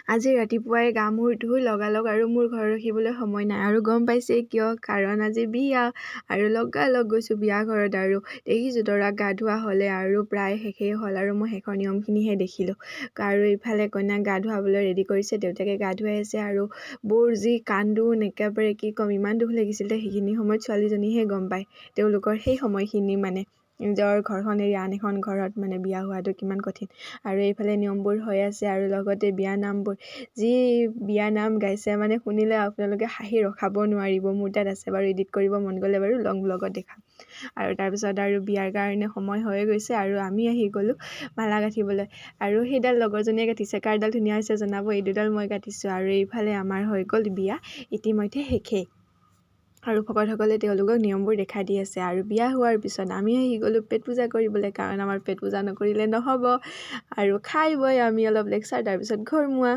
আজি ৰাতিপুৱাই গা মূৰ ধুই লগালগ আৰু মোৰ ঘৰ ৰখিবলৈ সময় নাই আৰু গম পাইছেই কিয়, কাৰণ আজি বিয়া। আৰু লগালগ গৈছোঁ বিয়া ঘৰত আৰু দেখিছোঁ দৰাক গা ধোৱা হ'লে আৰু প্ৰায় শেষেই হ'ল আৰু মই শেষৰ নিয়মখিনিহে দেখিলোঁ। আৰু ইফালে কইনাক গা ধুৱাবলৈ ৰেডি কৰিছে, দেউতাকে গা ধুৱাই আছে। আৰু বৌৰ যি কান্দোন, একেবাৰে কি ক'ম, ইমান দুখ লাগিছিল সেইখিনি সময়ত। ছোৱালীজনীহে গম পায় তেওঁলোকৰ সেই সময়খিনি, মানে নিজৰ ঘৰখন এৰি আন এখন ঘৰত মানে বিয়া হোৱাটো কিমান কঠিন। আৰু এইফালে নিয়মবোৰ হৈ আছে আৰু লগতে বিয়া নামবোৰ, যি বিয়া নাম গাইছে, মানে শুনিলে আপোনালোকে হাঁহি ৰখাব নোৱাৰিব। মোৰ তাত আছে বাৰু, এডিট কৰিব মন গ'লে বাৰু লং ব্লগত দেখাম। আৰু তাৰপিছত আৰু বিয়াৰ কাৰণে সময় হৈ গৈছে আৰু আমি আহি গ'লোঁ মালা গাঁঠিবলৈ। আৰু সেইডাল লগৰজনীয়ে গাঁঠিছে। কাৰডাল ধুনীয়া হৈছে জনাব। এই দুডাল মই গাঁঠিছোঁ। আৰু এইফালে আমাৰ হৈ গ'ল বিয়া ইতিমধ্যে শেষেই আৰু ভকতসকলে তেওঁলোকক নিয়মবোৰ দেখাই দি আছে। আৰু বিয়া হোৱাৰ পিছত আমি আহি গ'লোঁ পেট পূজা কৰিবলৈ, কাৰণ আমাৰ পেট পূজা নকৰিলে নহ'ব। আৰু খাই বৈ আমি অলপ লেকচাৰ, তাৰপিছত ঘৰমুৱা।